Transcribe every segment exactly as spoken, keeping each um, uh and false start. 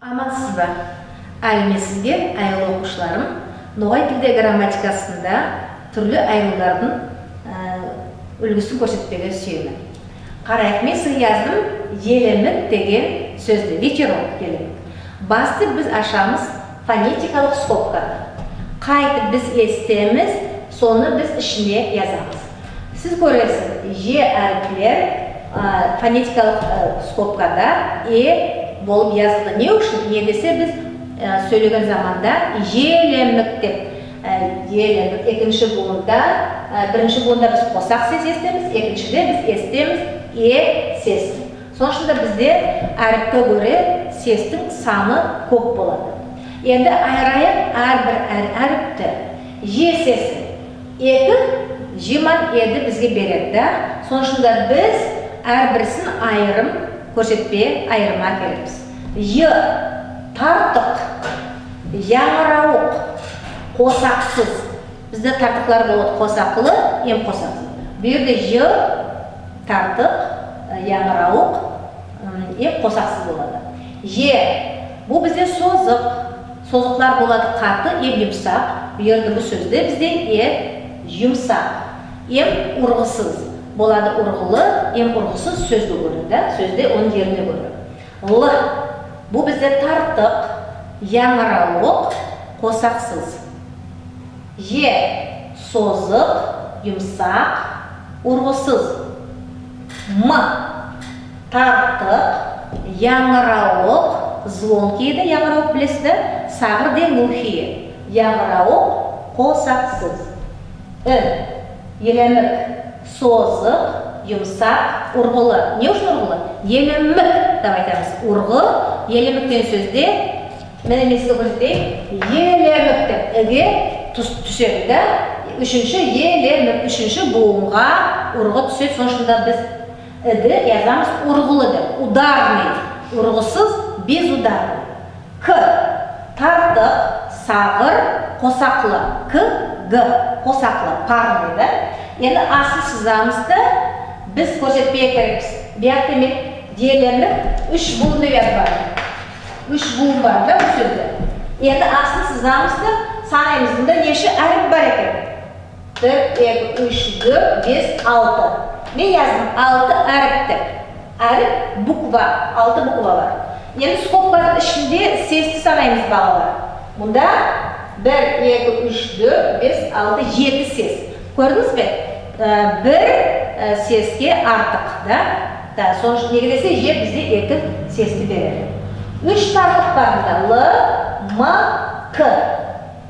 Амансызба? Аьли мен сизге, аявлы окувшыларым, ногай тилде грамматикасында туьрли айырувлардынъ, аь, уьлгисин коьрсетпеге суьемен. Карайык, мен сизге яздым елемик деген соьзди, ветерок, елемик. Басты биз ашамыз фонетикалык скобканы. Кайтип биз эситемиз, соны биз ишине язамыз. Сиз коьресиз, е аьриплер, аь, фонетикалык, аь, скобкада э болып язылды. Не уьшин? Неге десе биз, аь, соьйлеген заманда елемик деп, аь, елемик, экинши бувында, аь, биринши бувында биз косак сес эситемиз, экиншиде биз эситемиз э сесин. Сонынъ уьшин де бизде аьрипке коьре сестинъ саны коьп болады. Энди айырайык аьр бир аьр- аьрипти. Е сеси эки, е ман эди бизге береди, да? Сонынъ уьшин де биз аьр бирисин айырым коьрсетпе айырма керекпиз. Й, тартык, янъыравык, косаксыз. Бизде тартыклар болады косаклы эм косаксыз. Бу ерде й, тартык, янъыравык, м, эм косаксыз болады. Е, бу бизде созык. Созыклар болады каты эм юмсак. Бу ерде бу соьзде бизде э юмсак эм ургысыз. Болады ургылы эм ургысыз соьзге коьре, да, соьзде онынъ ерине коьре. Л, бу бизде тартык, янъыравык, косаксыз. Е, созык, юмсак, ургысыз. М, тартык, янъыравык, звонкий де, янъыравык билесиз, да? Сагыр деген глухие. Янъыравык, косаксыз. Ы, елемик, созык, юмсак, ургылы. Не уьшин ургылы? Елемик деп айтамыз. Ургы, елемик деген соьзде, мине, мен сизге коьрсетейим. Елемик деп иге туьс- туьседи, да? Уьшинши, елемик, уьшинши бувынга ургы туьседи. Сонынъ уьшин де биз иди язамыз ургылы деп. Ударный, ургысыз, безударный. К, тартык, сагыр, косаклы. К, г, косаклы, парный, да? Энди астын сызамыз да, биз коьрсетпеге керекпиз. Бу якта мен елемик уьш бувын деп язбадым. Уьш бувын бар, да, бу соьзде. Энди астын сызамыз да, санаймыз, мунда неше аьрип бар экен? Бир, эки, уьш, доьрт, бес, алты. Мен яздым алты аьрип деп. Аьрип, буква, алты буква бар. Энди скобкадынъ ишинде сести санаймыз, балалар. Мунда бир, эки, уьш, доьрт, бес, алты, ети сес. Коьрдинъизбе? Аь, бир, аь, сеске артык, да? Да, сонынъ уьшин, неге десе, е бизде эки сести береди. Уьш тартык бар мунда. Л, М, К.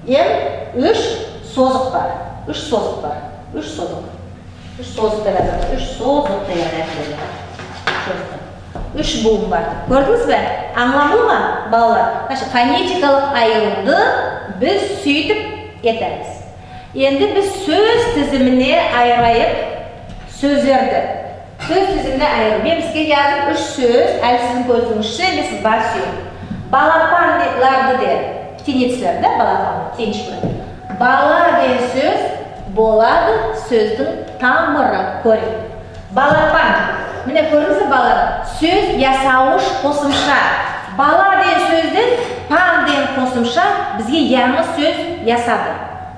Эм уьш созык бар. Уьш созык бар. Уьш созык. Уьш созык деп язады. Уьш созык деп язады. Уьш бувын бар. Коьрдинъизбе? Анъладынъызба, балалар? Значит, фонетикалык айырувды биз суьйтип этемиз. Энди биз соьз тизимине айырайык соьзлерди. Соьз тизимине айыру. Мен сизге яздым уьш соьз, аьли сиздинъ коьзинъизде, мен сизге сызбага суьемен. Балапанларды де, птенецлер, да, балапан, птенчик. Бала деген соьз болады соьздинъ тамыры, корень. Балапан. Мине, коьрдинъизбе, балалар? Соьз ясавыш косымша. Бала деген соьзден пан деген косымша бизге янъы соьз ясады.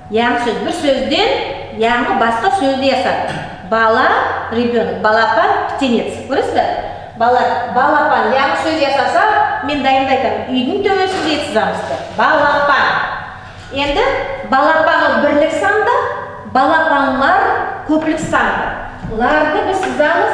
Янъы соьз, бир соьзден янъы баска соьзди ясады. Бала, ребёнок, балапан, птенец. Коьресизбе? Бала, балапан, янъы соьз ясаса, мен дайым да айтаман, уьйдинъ тоьбесинде сызамыз деп. Балапан. Энди балапан ол бирлик сан да, балапанлар коьплик сан да. Ларды биз сызамыз.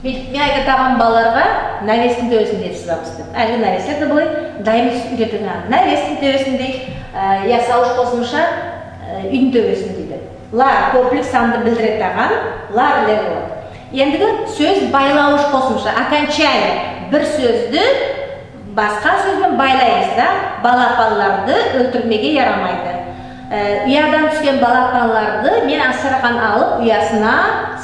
Буьйтип, мен айтатаганман балаларга, навестинъ тоьбесинде сызамыз деп. Аьлиги навеслер де былай дайым уьйрететаган. Навестинъ тоьбесинде, аь, ясавыш косымша, аь, уьйдинъ тоьбесинде деп. Лар, коьплик санды билдиретаган лар, лер болады. Эндиги соьз байлавыш косымша, окончание. Бир соьзди баска соьз бен байлаймыз да, балапанларды оьлтирмеге ярамайды. Аь, уядан туьскен балапанларды мен асыраган алып уясына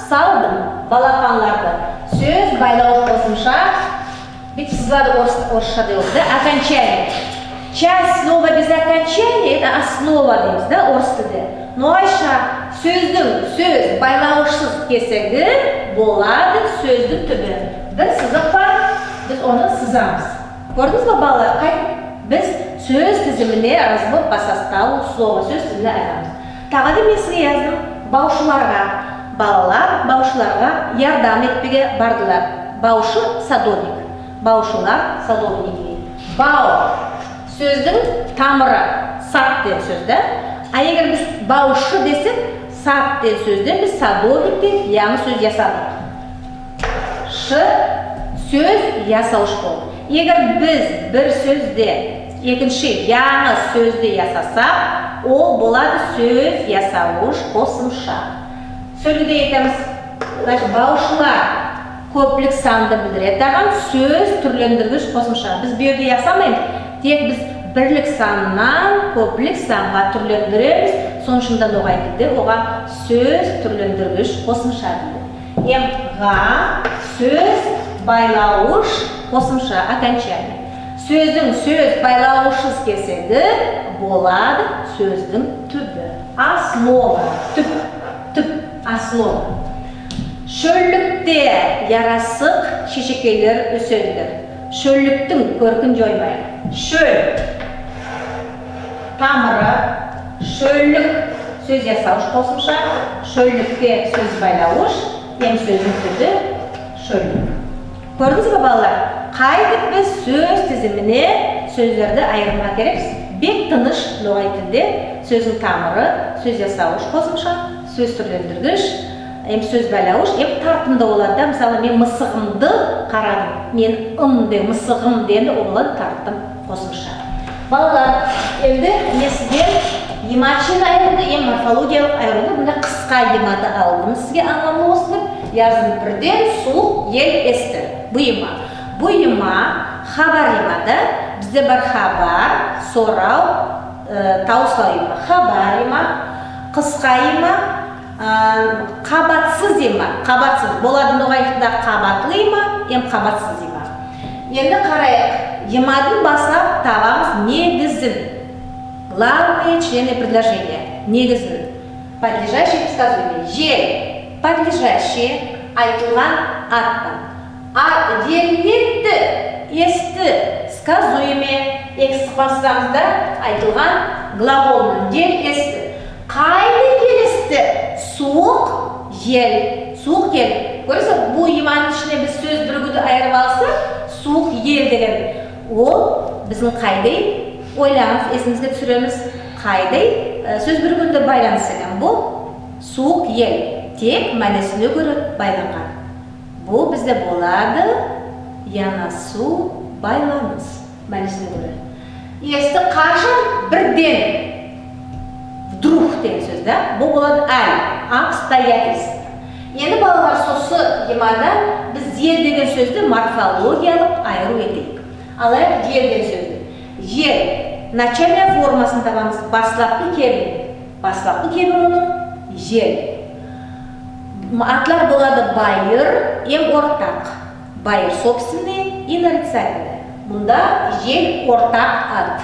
салдым. Балапанларды. Соьз байлавыш косымша, буьйтип сызылады орыс, орысша деп, да, окончание. Часть слова без окончания — это основа деймиз, да, орыс тилде. Ногайша соьздинъ соьз байлавышсыз кесеги болады соьздинъ туьби. Бир сызык бар, биз оны сызамыз. Ko'rdingiz be, balalar, qaytip biz so'z tizimine, разбор по составу слова, so'z tizimine aylanamız. Taga da men sizge yazdым, bavshılarga, balalar bavshılarga yordam etpege bardılar. Bavshı — садовник. Bavshılar — садовники. Бав — so'zdiń tamırı, сад degen so'z de. A eger biz bavshı desek, сад degen so'zden biz садовник dep yangi so'z yasadıq. Шы — so'z yasavsh boldı. Eger biz bir so'zde ekinshi yangi so'zdi yasasaq, ol boladı so'z yasavsh qosımsha. So'lgide aytamız, значит, bavshılar — ko'plik sandı bildiretuǵın so'z túrlendirgish qosımsha. Biz bu jerde yasamaymız, tek biz birlik sannan ko'plik sanǵa túrlendiremiz, sonıń ushın da noǵay tilde oǵan so'z túrlendirgish qosımsha deydi. Em ǵa — so'z baylavsh qosımsha, окончание. So'zdiń so'z baylavshsız kesegi boladı so'zdiń túbi. Основа, túp, túp, основа. Sho'llikte yarasıq sheshekeyler ósediler. Sho'lliktiń kórkin joymayıq. Sho'l — tamırı, sho'llik — so'z yasavsh qosımsha, sho'llikke — so'z baylavsh, em so'zdiń túbi — sho'llik. Ko'rdingiz be, balalar? Qaytip biz so'z tizimine so'zlerdi ayırmaǵa kerekpiz. Bek tınısh noǵay tilde so'zdiń tamırı — so'z yasavsh qosımsha, so'z túrlendirgish, em so'z baylavsh, em tartım da boladı da. Mısalı, men mısıǵımdı qaradım. Men ım de, mısıǵım degende, ol boladı tartım qosımsha. Balalar, endi men sizge yemachiy ayıruvdı, em morfologiyalıq ayıruvdı, mına qısqa yemadı aldım sizge, ańlamlı bolsın dep yazdım. Birden suwıq el esti. Bu yema. Bu yema xabar yema da. Bizde bar xabar, soraw, e, tavıslaw yema. Xabar yema, qısqa yema, A, qabatsız yema, qabatsız. Boladı noǵay tilde qabatlı yema, em qabatsız yema. Endi qarayıq, yemadıń baslap tabamız negizin. Главные члены предложения. Negizin. Подлежащее, сказуемое. Ел. Подлежащее — aytılǵan atpan. A, el etti, esti, сказуемое, eki sıqpan sılamızda aytılǵan gлаголman, el esti. Qayday el esti? Suwıq el. Suwıq el. Kóresiz, bu yemanıń ishine biz so'z birigivdi ayırıp alsaq, suwıq el degen. Ol biziń qayday, oylańız, esimizge túsiremiz, qayday, e, so'z birigivinde baylanıs eken bu. Suwıq el, tek mánesine kóre baylanǵan. Bu bizde boladı yanasıw, baylanıs. Mánesine kóre. Esti qashan birden, вдруг degen so'z da, bu boladı al, обстоятельство. Endi, balalar, sosı yemada biz el degen so'zdi morfologiyalıq ayırıw eteyik. Alayıq el degen so'zdi. El, начальная формасın tabamız, baslapqı kebi. Baslapqı kebi mınıń el. Atlar boladı bayır em ortaq. Bayır — собственное и нарицательное. Mında el ortaq at.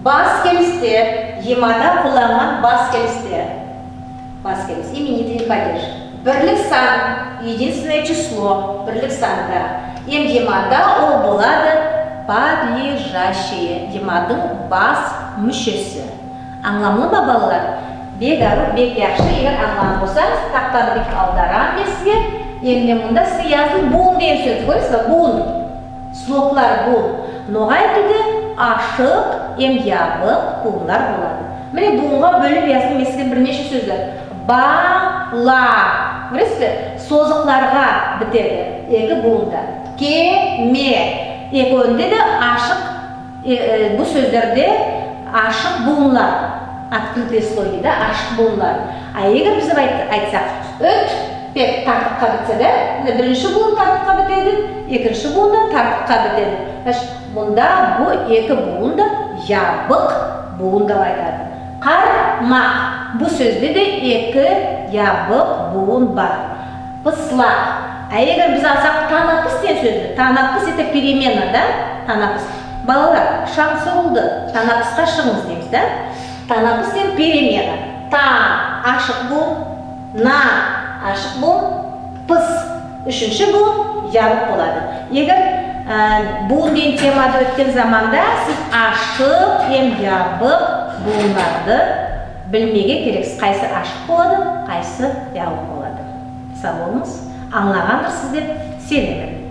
Bas keliste, yemada qollanılǵan bas keliste. Bas kelis, именительный падеж. Birlik san, единственное число, birlik sanda. Em yemada ol boladı подлежащее, yemadıń bas múshesi. Ańlamlı ma, balalar? Bek arıw, bek yaqshı. Eger ańlaǵan bolsańız, taxtanı buytip avdarman men sizge. Endi men mında sizge yazdım буын degen so'z, kóresiz be? Буын. Слогlar буын. Noǵay tilde ashıq em yabıq buwınlar boladı. Mine, buwınǵa bólip yazdım men sizge bir neshe so'zler. Bala. Kóresiz be? Sozıqlarǵa bitedi. Eki buwında. Keme. Ekewinde de ashıq E, e, bu so'zlerde ashıq buwınlar, открытые слоги da, ashıq buwınlar. A eger biz ayt-, aytsaq, ótpek tartıqqa bitse de, mine, birinshi buwın tartıqqa bitedi, ekinshi buwın da tartıqqa bitedi. Значит, bunda bu eki buwın da yabıq buwın dep aytadı. Qarmaq. Bu so'zde de eki yabıq buwın bar. Pıslaq. A eger biz alsaq tanappıs degen so'zdi, tanappıs — это перемена, da? Tanappıs. Balalar, shań soǵıldı, tanappısqa shıǵıńız deymiz, da? Tanappıs degen перемена. Ta — ashıq buwın, na — ashıq buwın, pıs — úshinshi buwın, yabıq boladı. Eger Аь, буын деген темады оьткен заманда сиз ашык эм ябык буынларды билмеге керексиз. Кайсы ашык болады, кайсы ябык болады. Сав болынъыз. Анълагандырсыз деп сенемен.